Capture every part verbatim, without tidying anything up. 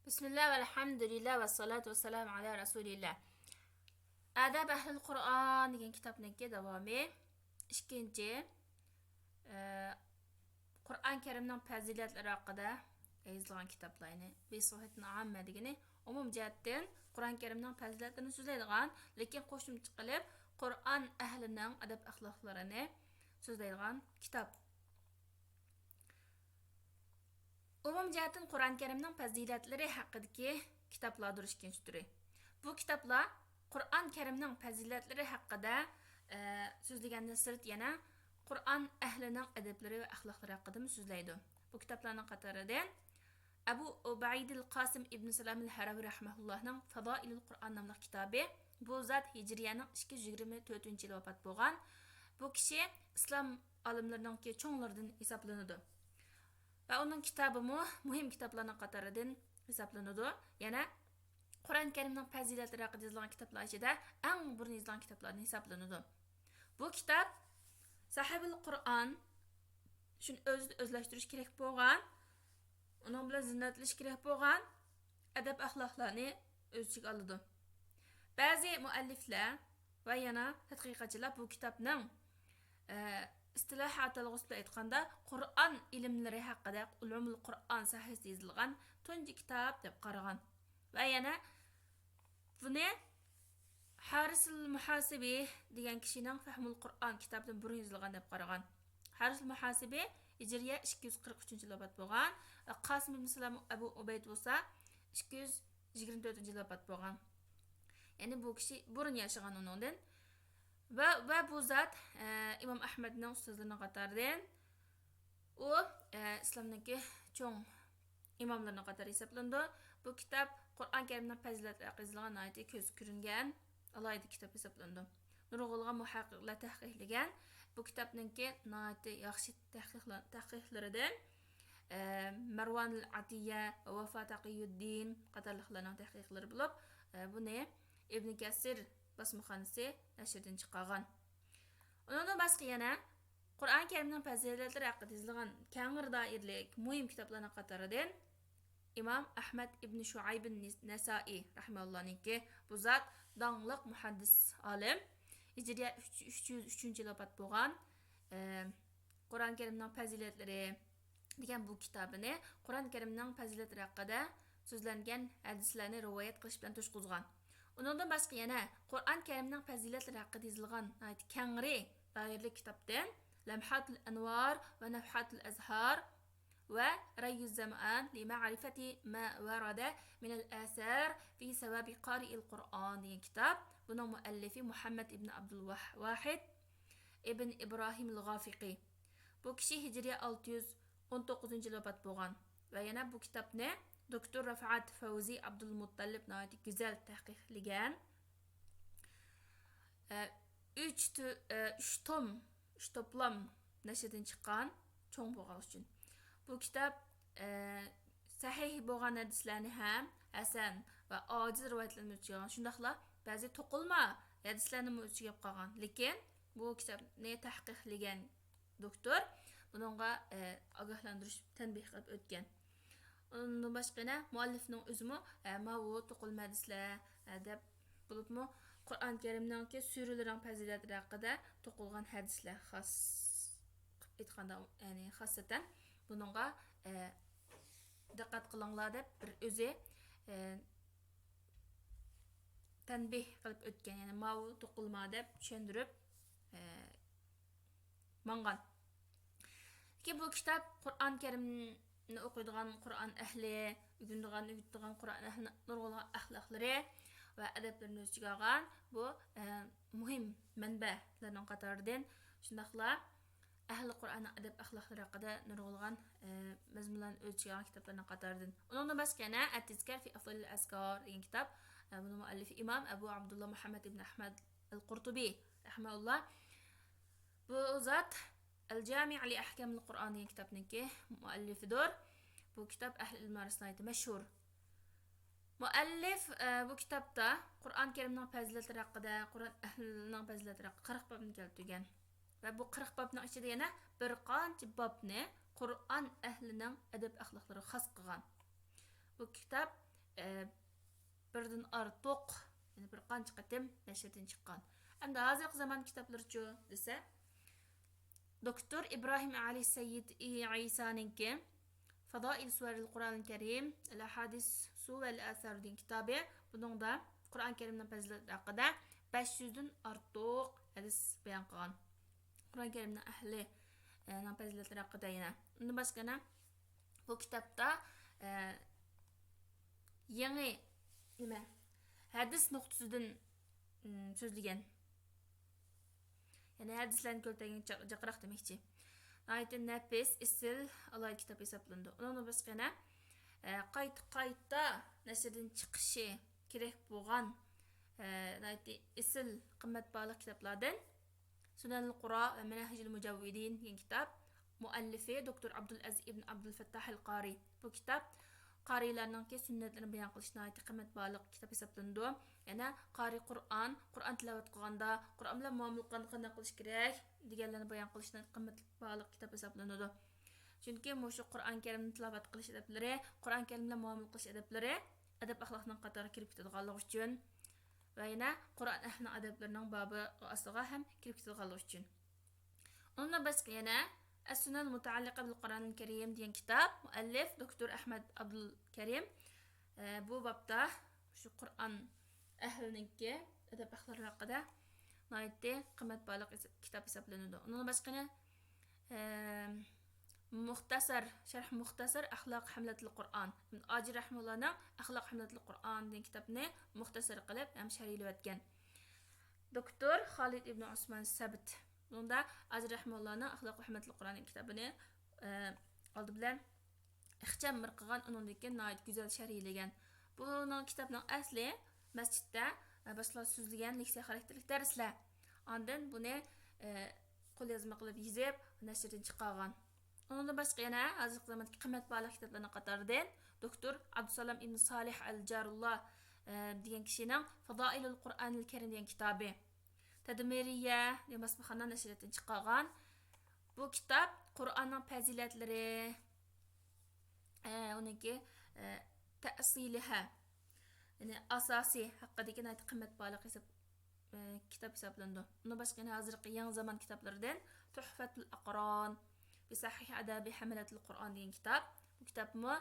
بىسمىللا ۋەلھەمدۇلىللا ۋەسسالاتۇ ۋەسسالامۇ ئالا رەسۇلىللا. ئاداب ئەھلىل قۇرئان دېگەن كىتابنىڭكى داۋامى. ئىككىنچى، ئە، قۇرئان كەرىمنىڭ پەزىلەتلىرى ھەققىدە يېزىلغان كىتابلار، يەنى بىسىفەتىن ئاممە دېگىنى ئومۇم جەھەتتىن قۇرئان كەرىمنىڭ پەزىلەتلىرىنى سۆزلەيدىغان، لېكىن قوشۇمچە قىلىپ قۇرئان ئەھلىنىڭ ئەدەپ ئەخلاقلىرىنى سۆزلەيدىغان كىتاب. ئومۇم جەھەتتىن قۇرئان كەرىمنىڭ پەزىلەتلىرى ھەققىدىكى كىتابلاردۇر ئىككىنچى تۈرى. بۇ كىتابلار قۇرئان كەرىمنىڭ پەزىلەتلىرى ھەققىدە، ئە، سۆزلىگەندىن سىرت يەنە قۇرئان ئەھلىنىڭ ئەدەپلىرى ۋە ئەخلاقلىرى ھەققىدىمۇ سۆزلەيدۇ. بۇ كىتابلارنىڭ قاتارىدىن ئەبۇ ئۇبەيدىل قاسىم ئىبن سالامىل ھەرەۋى رەھمەھۇللاھنىڭ فازائىلۇل قۇرئان ناملىق كىتابى. بۇ زات ھىجرىيەنىڭ ئىككى يۈز يىگىرمە تۆتىنچى يىلى ۋاپات بولغان. بۇ كىشى ئىسلام ئالىملىرىنىڭكى چوڭلىرىدىن ھېسابلىنىدۇ. ۋە ئۇنىڭ كىتابىمۇ مۇھىم كىتابلارنىڭ قاتارىدىن ھېسابلىنىدۇ. يەنە قۇرئان كەرىمنىڭ پەزىلەتلىرى ھەققىدە يېزىلغان كىتابلار ئىچىدە ئەڭ بۇرۇن يېزىلغان كىتابلاردىن ھېسابلىنىدۇ. بۇ كىتاب ساھىبىل قۇرئان، شۇنى ئۆزىدە ئۆزلەشتۈرۈش كېرەك بولغان، ئۇنىڭ بىلەن زىننەتلىشىش كېرەك بولغان ئەدەپ ئەخلاقلارنى ئۆز ئىچىگە ئالىدۇ. بەزى مۇئەللىفلەر ۋە يەنە تەتقىقاتچىلار بۇ كىتابنىڭ، ئە، ئىستىلاھىي ئاتالغۇسى بىلەن ئېيتقاندا، قۇرئان ئىلىملىرى ھەققىدە، ئۇلۇمۇل قۇرئان ساھەسىدە يېزىلغان تۇنجى كىتاب دەپ قارىغان. ۋە يەنە بۇنى ھارىسىل مۇھاسىبى دېگەن كىشىنىڭ فەھمۇل قۇرئان كىتابىدىن بۇرۇن يېزىلغان دەپ قارىغان. ھارىسىل مۇھاسىبى ھىجرىيە ئىككى يۈز قىرىق ئۈچىنچى يىلى ۋاپات بولغان. قاسىم ئىبن سالام ئەبۇ ئۇبەيد بولسا ئىككى يۈز يىگىرمە تۆتىنچى يىلى ۋاپات بولغان. يەنى بۇ كىشى بۇرۇن ياشىغان ئۇنىڭدىن. ۋە، ۋە بۇ زات، ئە، ئىمام ئەھمەدنىڭ ئۇستازلىرىنىڭ قاتارىدىن. ئۇ، ئە، ئىسلامنىڭكى چوڭ ئىماملىرىنىڭ قاتارى ھېسابلىنىدۇ. بۇ كىتاب قۇرئان كەرىمنىڭ پەزىلەتلىرى ھەققىدە يېزىلغان ناھايىتى كۆزگە كۆرۈنگەن ئالاھىدە كىتاب ھېسابلىنىدۇ. نۇرغۇنلىغان مۇھەققىقلەر تەھقىقلىگەن. بۇ كىتابنىڭكى ناھايىتى ياخشى تەھقىقلە-، تەھقىقلىرىدىن، ئە، مەرۋانىل ئاتىيە ۋە ۋەفا تەقىيۇددىن قاتارلىقلارنىڭ تەھقىقلىرى بولۇپ، ئە، بۇنى ئىبن كەسىر باسمىخانىسى نەشردىن چىقارغان. ئۇنىڭدىن باشقا يەنە قۇرئان كەرىمنىڭ پەزىلەتلىرى ھەققىدە يېزىلغان كەڭرى دائىرىلىك مۇھىم كىتابلارنىڭ قاتارىدىن ئىمام ئەھمەد ئىبن شۇئەيب نەسائىي رەھمەھۇللانىڭكى، بۇ زات داڭلىق مۇھەددىس ئالىم، ھىجرىيە ئۈچ، ئۈچ يۈز ئۈچىنچى يىلى ۋاپات بولغان، ئە، قۇرئان كەرىمنىڭ پەزىلەتلىرى دېگەن بۇ كىتابىنى قۇرئان كەرىمنىڭ پەزىلەتلىرى ھەققىدە سۆزلەنگەن ھەدىسلەرنى رىۋايەت قىلىش بىلەن توشقۇزغان. ئۇنىڭدىن باشقا يەنە قۇرئان كەرىمنىڭ پەزىلەتلىرى ھەققىدە يېزىلغان ناھايىتى كەڭرى دائىرىلىك كىتابتىن لەمھاتۇل ئەنۋار ۋە نەفھاتۇل ئەزھار ۋە رەييۇز زەمان لىمەئرىفەتى مە ۋەرەدە مىنەل ئەسەر فى سەۋابى قارىئىل قۇرئان دېگەن كىتاب. بۇنىڭ مۇئەللىفى مۇھەممەد ئىبن ئابدۇل ۋاھ-، ۋاھىد ئىبن ئىبراھىمىل غافىقى. بۇ كىشى ھىجرىيە ئالتە يۈز ئون توققۇزىنچى يىلى ۋاپات بولغان. ۋە يەنە بۇ كىتابنى دوكتور رافائەت فەۋزى ئابدۇلمۇتتەلىپ ناھايىتى گۈزەل تەھقىقلىگەن. ئە، ئۈچ تۈ-، ئە، ئۈچ توم، ئۈچ توپلام نەشردىن چىققان، چوڭ بولغان ئۈچۈن. بۇ كىتاب، ئە، سەھىھ بولغان ھەدىسلەرنى ھەم ھەسەن ۋە ئاجىز رىۋايەتلەرنى ئۆز ئىچىگە ئالغان، شۇنداقلا بەزى توقۇلما ھەدىسلەرنىمۇ ئۆز ئىچىگە ئېلىپ قالغان. لېكىن بۇ كىتابنى تەھقىقلىگەن دوكتور بۇنىڭغا، ئە، ئاگاھلاندۇرۇش، تەنبىھ قىلىپ ئۆتكەن. ئۇنىڭدىن باشقا يەنە مۇئەللىپنىڭ ئۆزىمۇ، ئە، ماۋۇ توقۇلما ھەدىسلەر، ئە، دەپ بولۇپمۇ قۇرئان كەرىمنىڭكى سۈرىلىرىنىڭ پەزىلەتلىرى ھەققىدە توقۇلغان ھەدىسلەر خاس قىلىپ ئېيتقاندا، يەنى خاسسەتەن بۇنىڭغا، ئە، دىققەت قىلىڭلار دەپ بىر ئۆزى، ئە، تەنبىھ قىلىپ ئۆتكەن، يەنى ماۋۇ توقۇلما دەپ چۈشەندۈرۈپ، ئە، ماڭغان. لېكىن بۇ كىتاب قۇرئان كەرىمنى ئوقۇيدىغان قۇرئان ئەھلى، ئۆگىنىدىغان، ئۆگىتىدىغان قۇرئان ئەھلىنىڭ نۇرغۇنلىغان ئەخلاقلىرى ۋە ئەدەپلىرىنى ئۆز ئىچىگە ئالغان بۇ، ئە، مۇھىم مەنبەلەرنىڭ قاتارىدىن، شۇنداقلا ئەھلى قۇرئاننىڭ ئەدەپ ئەخلاقلىرى ھەققىدە نۇرغۇنلىغان، ئە، مەزمۇنلارنى ئۆز ئىچىگە ئالغان كىتابلارنىڭ قاتارىدىن. ئۇنىڭدىن باشقا يەنە ئەتتەزكار فى ئەفزالىل ئەزكار دېگەن كىتاب. ئە، بۇنىڭ مۇئەللىفى ئىمام ئەبۇ ئابدۇللا مۇھەممەد ئىبن ئەھمەد ئەل قۇرتۇبى رەھمەھۇللا. بۇ زات ئەل جامىئ لى ئەھكامىل قۇرئان دېگەن كىتابنىڭكى مۇئەللىپىدۇر. بۇ كىتاب ئەھلى ئىلىم ئارىسىدا ناھايىتى مەشھۇر. مۇئەللىپ، ئە، بۇ كىتابتا قۇرئان كەرىمنىڭ پەزىلەتلىرى ھەققىدە، قۇرئان ئەھلىنىڭ پەزىلەتلىرى ھەققىدە قىرىق بابنى كەلتۈرگەن. ۋە بۇ قىرىق بابنىڭ ئىچىدە يەنە بىر قانچە بابنى قۇرئان ئەھلىنىڭ ئەدەپ ئەخلاقلىرىغا خاس قىلغان. بۇ كىتاب، ئە، بىردىن ئارتۇق، يەنى بىر قانچە قېتىم نەشردىن چىققان. ئەمدى ھازىرقى زامان كىتابلىرىچۇ دېسە، دوكتور ئىبراھىم ئەلى سەييىد ئى ئەيسانىڭكى فادائىل سۇۋەرىل قۇرئانىل كەرىم، ئەل ئەھادىس سۇ ۋەل ئەسەر دېگەن كىتابى. بۇنىڭدا قۇرئان كەرىمنىڭ پەزىلەتلىرى ھەققىدە بەش يۈزدىن ئارتۇق ھەدىس بايان قىلغان. قۇرئان كەرىمنىڭ ئەھلى، ئە، نىڭ پەزىلەتلىرى ھەققىدە يەنە. ئۇندىن باشقا يەنە بۇ كىتابتا، ئە، يېڭى نېمە، ھەدىس نۇقتىسىدىن، ئىم، سۆزلىگەن. يەنى ھەدىسلەرنى كۆتۈرگەن جاق-، جاقراق دېمەكچى. ناھايىتى نەپىس، ئېسىل، ئالاھىدە كىتاب ھېسابلىنىدۇ. ئۇنىڭدىن باشقا يەنە، ئە، قايتا-قايتا نەشردىن چىقىشى كېرەك بولغان، ئە، ناھايىتى ئېسىل، قىممەت باھالىق كىتابلاردىن سۇنەنۇل قۇرا ۋە مەناھىجۇل مۇجەۋۋىدىن دېگەن كىتاب. مۇئەللىپى دوكتور ئابدۇلئەزىز ئىبن ئابدۇلفەتتاھىل قارى. بۇ كىتاب قارىيلارنىڭكى سۈننەتلىرىنى بايان قىلىش ناھايىتى قىممەت باھالىق كىتاب ھېسابلىنىدۇ. يەنە قارىي قۇرئان، قۇرئان تىلاۋەت قىلغاندا، قۇرئان بىلەن مۇئامىلە قىلغاندا قانداق قىلىش كېرەك دېگەنلەرنى بايان قىلىش ناھايىتى قىممەت باھالىق كىتاب ھېسابلىنىدۇ. چۈنكى مۇشۇ قۇرئان كەرىمنى تىلاۋەت قىلىش ئەدەپلىرى، قۇرئان كەرىم بىلەن مۇئامىلە قىلىش ئەدەپلىرى ئەدەپ ئەخلاقنىڭ قاتارىغا كىرىپ كېتىدىغانلىقى ئۈچۈن ۋە يەنە قۇرئان ئەھلىنىڭ ئەدەپلىرىنىڭ بابى ئاستىغا ھەم كىرىپ كېتىدىغانلىقى ئۈچۈن. ئۇنىڭدىن باشقا يەنە ئەس-سۇنەن مۇتەئەللىقە بىل قۇرئانىل كەرىم دېگەن كىتاب، مۇئەللىپ دوكتور ئەھمەد ئابدۇل كەرىم. ئە، بۇ بابتا شۇ قۇرئان ئەھلىنىڭكى ئەدەپ ئەخلاقلىرى ھەققىدە ناھايىتى قىممەت باھالىق ھېس-، كىتاب ھېسابلىنىدۇ. ئۇنىڭدىن باشقا يەنە، ئە، مۇختەسەر، شەرھ مۇختەسەر ئەخلاق ھەملەتىل قۇرئان. ئاجى رەھىمۇللانىڭ ئەخلاق ھەملەتىل قۇرئان دېگەن كىتابنى مۇختەسەر قىلىپ ھەم شەرھلىۋەتكەن. دوكتور خالىد ئىبن ئوسمان سەبت. بۇنىڭدا ئاجى رەھىمۇللانىڭ ئەخلاق ھەملەتىل قۇرئان دېگەن كىتابىنى، ئە، ئالدى بىلەن ئىخچام بىر قىلغان، ئۇنىڭدىن كېيىن ناھايىتى گۈزەل شەرھلىگەن. بۇنىڭ كىتابنىڭ ئەسلى مەسچىتتە، ئە، باشقىلار سۆزلىگەن لېكسىيە خاراكتېرلىك دەرسلەر. ئاندىن بۇنى، ئە، قوليازما قىلىپ يېزىپ، نەشردىن چىقارغان. ئۇنىڭدىن باشقا يەنە ھازىرقى زاماندىكى قىممەت باھالىق كىتابلارنىڭ قاتارىدىن دوكتور ئابدۇسالام ئىبن سالىھ ئەل جارۇللا، ئە، دېگەن كىشىنىڭ فادائىلۇل قۇرئانىل كەرىم دېگەن كىتابى. تەدمىرىيە دېگەن باسمىخانا نەشرىياتتىن چىقارغان. بۇ كىتاب قۇرئاننىڭ پەزىلەتلىرى، ئە، ئۇنىڭكى، ئە، تەسىلىھە، يەنى ئاساسى ھەققىدىكى ناھايىتى قىممەت باھالىق ھېساب، ئە، كىتاب ھېسابلىنىدۇ. ئۇنىڭ باشقا يەنە ھازىرقى يېڭى زامان كىتابلىرىدىن تۇھفەتۇل ئەقران، بى سەھىھ ئادابى ھەملەتىل قۇرئان دېگەن كىتاب. بۇ كىتابمۇ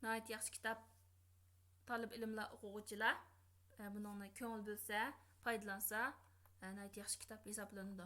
ناھايىتى ياخشى كىتاب. تالىپ ئىلىملار، ئوقۇغۇچىلار، ئە، بۇنىڭنى كۆڭۈل بۆلسە، پايدىلانسا، ئە، ناھايىتى ياخشى كىتاب ھېسابلىنىدۇ.